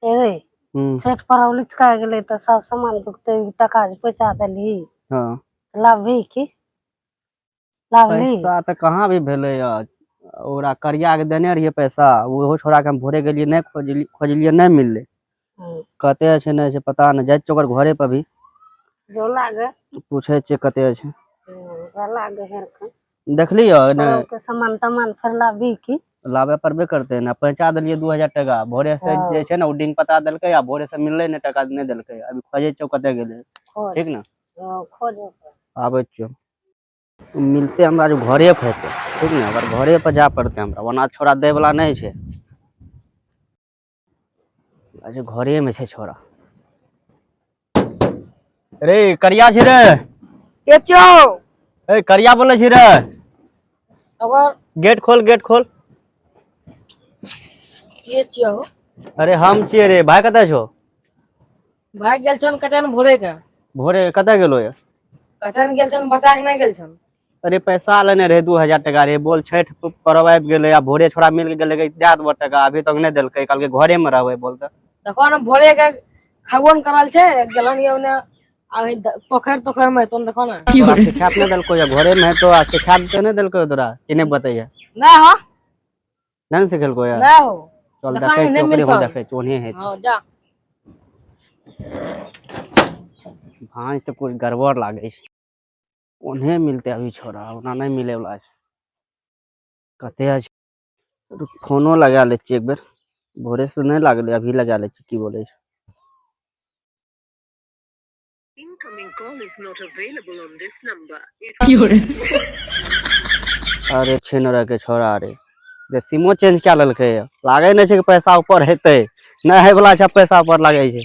रे हम्म। छठि पर्व लिचका गेलै तऽ सब सामान जुगते टका जे पैसा देलही। हाँ। लाभही की लाभली? पैसा तऽ कहाँ भी भेलै ओकरा करिया के देने रहियै पैसा, ओहो छोड़ा के हम भोरे गेलियै, नहि खोजलियै, खोजलियै नहि मिललै। कते छै नहि छै पता नहि। जाइ छियै ओकर घरे पर भी। जो लागे। पूछै छियै कते छै। लागे हेरखन। देखलियै ने? पर्व के सामान तमान फेर लाभही की? लाबे पड़बे करतै ने। पहुँचा देलियै 2000 टका भोरे से। हाँ। जे छै ने ओ डिंग पता देलकै आ भोरे से मिललै नहि, टका नहि देलकै। अभी खोजै छियै कतऽ गेलै। खोज। ठीक ने? हाँ, खोज। आबै छियौ, मिलते हमरा जो घरे पर हेतै। ठीक ने? ओकर घरे पर जाय पड़तै हमरा, ओना छोड़ा दै वला नहि छै। अच्छा, घरे मे छै छोड़ा। रे करिया छी रे। के छौ? ए करिया बोलै छी रे। अगर गेट खोल, गेट खोल। के छियौ? अरे हम छियै रे भाय, कतऽ छौ? भाग गेल छन कतन भोरे के। भोरे कतऽ गेलो ये? कतन गेल छन बता के नहि गेल छन। अरे पैसा लेने रहे 2000 टका रे। बोल, छठि पर्व आबि गेलै आ भोरे छोड़ा मिल गेलै, दए देबो टका, अभी तक नहि देलकै। कहलकै घरे मे रहबै। बोल तऽ। देखो ने, भोरे के खबो ने करल छै, गेलन ये ओने आ पोखरि तोखरि मे तो देखो ने। तोरा सिखा नहि देलको या घरे मे तो सिखा तऽ नहि देलको तोरा कि नहि बतैया? नहि हो। नहि ने सिखेलको या? नहि हो। चल। देखा देखै नहि छियै ओकरे मिलतौ। हम देखै छियै ओन्हे हेतै। हाँ जा। भाँज तऽ कुछ गड़बड़ लागै छै। ओन्हे मिलतै अभी छोड़ा, ओना नहि मिलै वला छै। कते छै, रुक, फोनो लगा लै छियै एक बेर। भोरे से नहि लागलै, अभी लगा लै छियै, की बोलै छै। अरे छिन के छोड़ा रे, जे सिमो चेंज कए लेलकै। लागै नहि छै कि पैसा ऊपर हेतै, नहि होय वला छै, पैसा ऊपर लागै छै।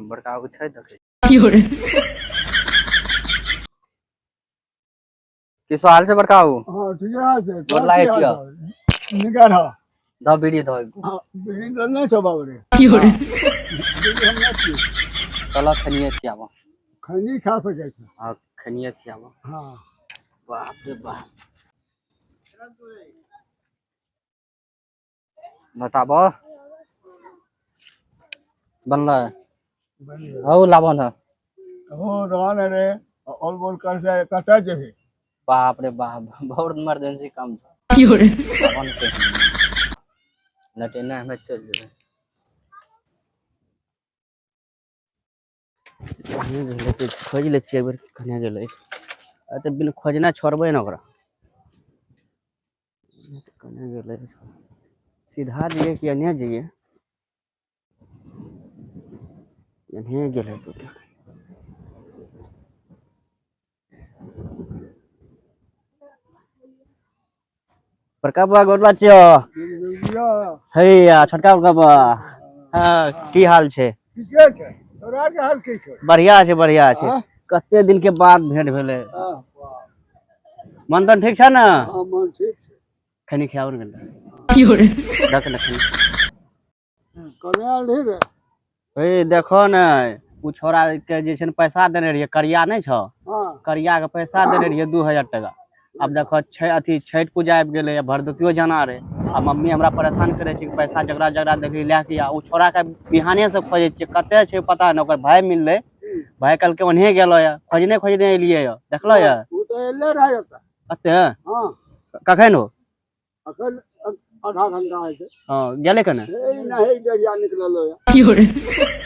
बड़का बाबू छै, देखै की हाल छै बड़का बाबू? हाँ, ठीक है। गोर लागै छियौ। निकाल। दऽ बीड़ी दऽ एगो। हाँ, बीड़ी तऽ नहि छौ बाबू रे। बीड़ी हम नहि पियै। चलऽ, खनिये खियाबऽ। खैनी खा सकै छै। हाँ, खनिये खियाबऽ। हाँ। बाप रे बाप, बताबऽ, बनलै? बनि गेल। हौ, लाबऽ ने। हो रहल रे, और बोल कर से कतऽ जेबही? बाप रे बाप, बहुत इमरजेंसी काम छै, लाबऽ ने कहीं। लटेने हमे चलि जेबै। कने गेलै कि खोजि लै छियै एक बेर, कने गेलै। आ तऽ बिन खोजने छोड़बै ने ओकरा। कने गेलै? सीधा जइए कि एन्ने जइए? एन्ने गेलै तऽ। बड़का बा, गोर छियौ। हैया छोटका बड़का बा। हाँ, की हाल छै? ठीके छै। तोरा के हाल की छौ? बढ़िया छै, बढ़िया छै। हाँ? कते दिन के बाद भेंट भेलै। हाँ। मन तन ठीक छै ने? हाँ, मन ठीक छै। खैनी खियाबऽ ने। देख ने खैनी। कने आयल रही रे? हे देखो ने, ओ छोड़ा के जे छै ने पैसा देने रहियै, करिया नहि छौ? हाँ। करिया के पैसा देने रहियै 2000 टका। आब देखो छै अथी छठि पूजा आबि गेलै, भरदुतियो जाना रहे आ मम्मी हमरा परेशान करै छै कि पैसा जकरा जकरा देखली लए के आ। ओ छोड़ा के बिहाने से खोजै छियै, कतऽ छै पता नहि। ओकर भाय मिललै, भाय कहलकै ओन्हे गेलो यऽ। खोजने खोजने एलियै यऽ, देखलो यऽ? ओ तऽ एले रहै ओतऽ। कते? हाँ। कखन हो? अखन आधा घंटा होइ छै। हँ, गेलै कने? हे नहि, डरिया निकललो यऽ।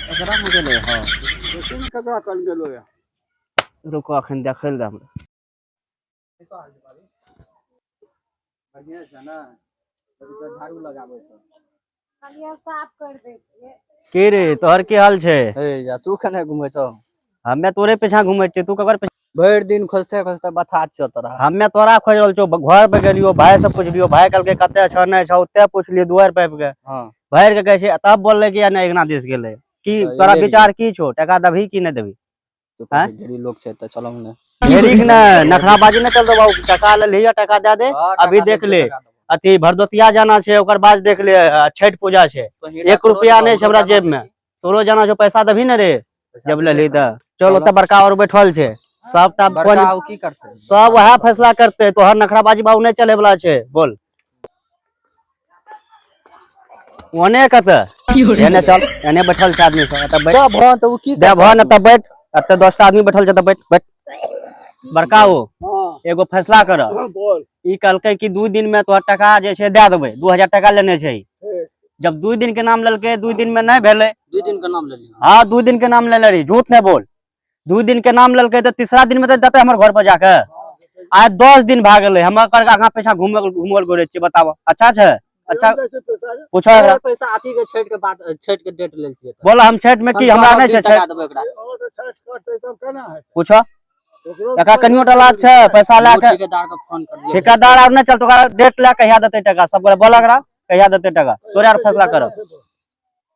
ककरा मे गेलै? हँ। देखी ने ककरा कन गेलो यऽ। रुको, अखन देखै लए दे हमरा। बढ़िआँ छै ने? अभी तऽ झाड़ू लगाबै छै। खलिया साफ कर दै छियै। की रे, तोहर की हाल छै? हे या, तू केना घुमै छौ? हमे तोरे पीछा घुमै छियै, तू ककर पीछा? भरि दिन खोजते खोजते बथा छियौ तोरा। हमे तोरा खोज रहल छौ। घर पे गेलियो, भाय से पुछलियो, भाय कहलकै कते छौ नहि छौ। ओते पुछलियो दुआरि पे आबि के। हाँ। भरि के कहै छै, तब बोलले कि नहि, अङ्गना दिस गेलै की। तऽ तोरा एले। विचार की छौ, टका देबही कि नहि देबही? तू आँय? कहली ढेरी लोक छै तऽ चलम ने। ढेरीक ने नखराबाजी नहि चलतो बाबू। टका लेलही आ टका दए दे। हाँ, अभी टका देख देलकै, ले। टका देबो। अथी भरदोतिया जाना छै, ओकर बाद देख ले छठि पूजा छै। तोही एक तोरो रुपया नहि छै हमरो हमरा जाना जेब मे। की? तोरो जाना छौ, पैसा देबही ने रे? पैसा जब देबे लेलही करबै। तऽ चल। चल। ओतऽ बड़का और बैठल छै सबटा। बड़का ओ की करतै? सब वएह फैसला करते। तोहर नखराबाजी बाबू नहि चले वाला छै। बोल। ओने कतऽ? एने चल, एने बैठल छै आदमी सब, एतऽ बैठ। दे तऽ ओ की दे भऽ ने तऽ बैठ, एतऽ 10टा आदमी बैठल छै तऽ बैठ बैठ। बड़का ओ हाँ एगो फैसला कर। हाँ, बोल। ई कहलकै कि 2 दिन में तोहर टका जे छै दए देबै, 2000 टका लेने छै। ठीक। जब 2 दिन के नाम लेलकै, 2 दिन में नहीं भेलै। 2 दिन के नाम लेलियै। हाँ, 2 दिन के नाम लेने रही, झूठ नहीं बोल। 2 दिन के नाम लेलकै तऽ तीसरा दिन में तऽ देतै हमर घर पर जाके। आइ 10 दिन भए गेलै, हम ओकर आगाँ पीछा घूमल घूमल घुरै छियै, बताबऽ अच्छा छै? अच्छा दै छै पैसा रे। पूछो एकरा। पैसा अथी के छठि के बाद, छठि के डेट लेल छियै। बोलो हम छठि में की हमरा नहि छै छठि? टका देबै ओकरा। ओ तऽ छठि करतै तब केना हेतै? पूछो ओकरो एकरा कनियो टा लाज छै पैसा लए के? ठेकेदार के फोन कर दियौ। ठेकेदार आब नहि चलतो, ओकरा डेट लए कहिया देतै टका सब गोरा बोल, एकरा कहिया देतै टका, तोरे आर फैसला करब।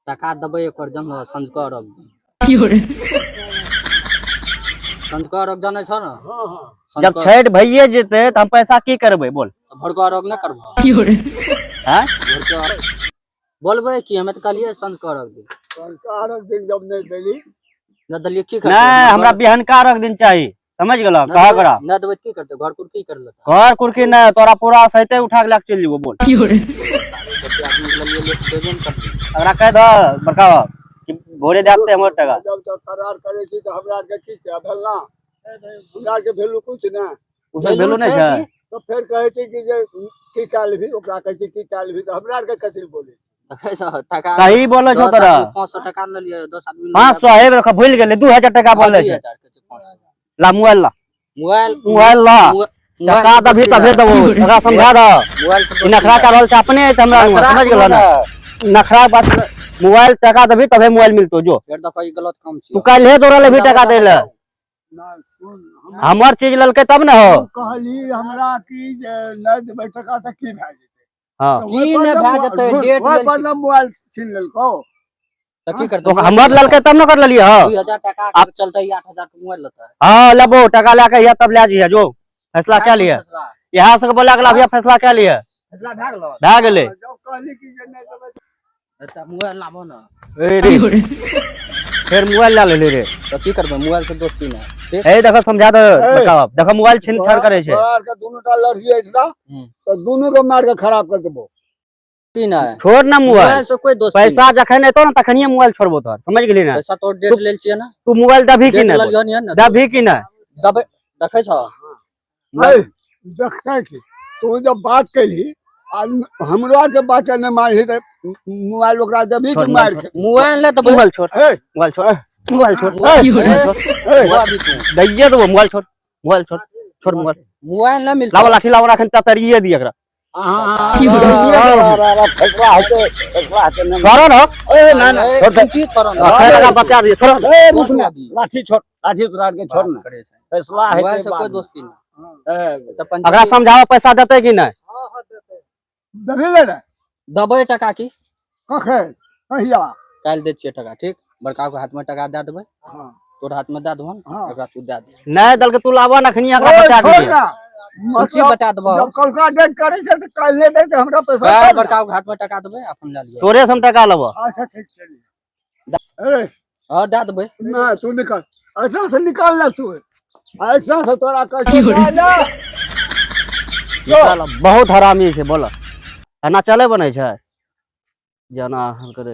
टका देबै ओकर जानलो, संझका अरघ दिन। संझका अरघ जानै छौ ने? हाँ हाँ। जब छठि भइए जेतै तऽ हम पैसा की करबै बोल? भोरका अरघ नहि करबहो? हैं? भोरका अरघ बोलबै की? हमे तऽ कहलियै संझका अरघ दिन। संस्कारक दिन जब नहि देली नहि देलियै की करतै? नहि, हमरा बिहनका अरघ दिन चाही, समझ गेलऽ? कह ओकरा। नहि देबै तऽ की करतै? घर कुर की कर लेतै? घर कुर्की नहि, तोरा पूरा सहिते उठा के लए के चलि जेबो, बोल। कते आदमी के लेलियै, लोक देबे ने करतै। एकरा कहि दह बड़का बाप कि भोरे दए देतै हमर टका। जब तक करार करै छी तऽ हमरा आरके की छै भेल ना? हमरा आरके भेलू कुछ ना। ओ सब भेलू नहि छै? तऽ फेर कहै छै कि जे की कए लेबही, ओकरा कहै छै की कए लेबही, तऽ हमरा आरके कथी लए बोलै? देखै छहो, टका सही बोलै छौ 10 तोरा। आदमी 500 टका लेलियै, 10 आदमी 500 हे देखो, भूलि गेलै, 2000 टका बोलै छै। ला मोबाइल ला। मोबाइल मोबाइल ला। टका दबही तबे देबो, एकरा समझा दह। मोबाइल से ई नखरा कर रहल छै अपने तऽ हमरा नखरा समझ गेलऽ ने? नखरा बात, मोबाइल टका देबही तबे मोबाइल मिलतो जो। फेर देखो, ई गलत काम तू छियै। काल्हे दौड़ल अभी टका दै लए। ना सुन, हम हमर चीज लेलकै तब ने हो। कहली हमरा कि जे नहि देबै टका तऽ की भए जेतै? हाँ। तऽ की ओहि पर नहि ने भए जेतै? डेट ओहि लेल पर छी। ने मोबाइल छीन लेलकौ। तऽ की करतै? तो हमर लेलकै तब ने कर लेलियै हो। 2000 टका के चलते ई 8000 के मोबाइल लेतै। हाँ लेबो टका लए के अहिया तब लए जइहे, जो फैसला कए लिहे। इएह सबके बोला के लाभिया, फैसला कए लिहे। फैसला भए गेलो। भए गेलै। जब कहली कि जे नहि देबै तऽ मोबाइल लाबो ने। ए रे, फेर मोबाइल लए लेली रे। तऽ की करबै? मोबाइल से दोस्ती नहि ठीक। हे देखो, समझा दे ए। बड़का बाप, देखो मोबाइल छीन छाड़ करै छै। तोरा आरके दुनू टा लड़की अछि ना, हम्म। तऽ दुनू के मारि के खराब कर देबो। दोस्ती नहि। छोड़ ना मोबाइल। मोबाइल से कोई दोस्ती पैसा जखन एतौ ने तखनिये मोबाइल छोड़बो तोहर, समझ गेली नहि। ने? पैसा तोर डेट लेल छियै ने? तू मोबाइल दबही कि डेट नहि बोल? लेलियो ने? दबही कि नहि? दबै, देखै छौ। ऐ, देखतै की? तू जब बात कैली आ हमरो आरके बात नहि मानली तऽ मोबाइल ओकरा देबही छोड़ कि मोबाइल। मारि के? मोबाइल नहि देबै। मोबाइल छोड़। ए, मोबाइल छोड़, मोबाइल छोड़, ए, मोबाइल छोड़। ए, मोबाइल भी तू दैये देबो, मोबाइल छोड़, मोबाइल छोड़, छोड़ मोबाइल। मोबाइल नहि मिलतै। लाओ लाठी लाओ, राखन ततरिये दी एकरा। फैसला हेतै, फैसला हेतै ने। छोड़ो ना। ए, ना ना, ए, छोड़ दे। कोन चीज छोड़ो ने? अखन एकरा बता दिए, छोड़ो। ए, रुक छोड़ ना, अभी। लाठी छोड़, लाठी तोरा आरके छोड़ ना। करे छै। फैसला मोबाइल हेतै से कोई बाद में। दोस्ती नहि। ए, तऽ एकरा पंचायत समझाओ, पैसा देतै कि नहि? देबही ले ने? देबै टका की? कखन कहिया? काल्हि दै छियै टका, ठीक? बड़का के हाथ में टका दए देबै। हाँ। तोर हाथ में दए देबो ने। हाँ। एकरा तू दए दे। नहि देलकै तू लाबऽ ने अखनी एकरा ओए, बता छोड़ दिए। ना। कोन चीज मतलब बता देबो? जब कलका डेट करै छै तऽ काल्हि नहि दै छै हमरा पैसा काल्हि छोड़ ना। बड़का के हाथ में टका देबै, अपन लए लिअ। तोरे से हम टका लेबो। अच्छा ठीक छै। ए, हँ, दए देबै। ना तू निकल ऐसा से, निकाल ना तू ऐसा से, तोरा कहै छियौ, जा, जा। निकाल, बहुत हरामी छै, बोल एना चले बनै छै जेना हम करे।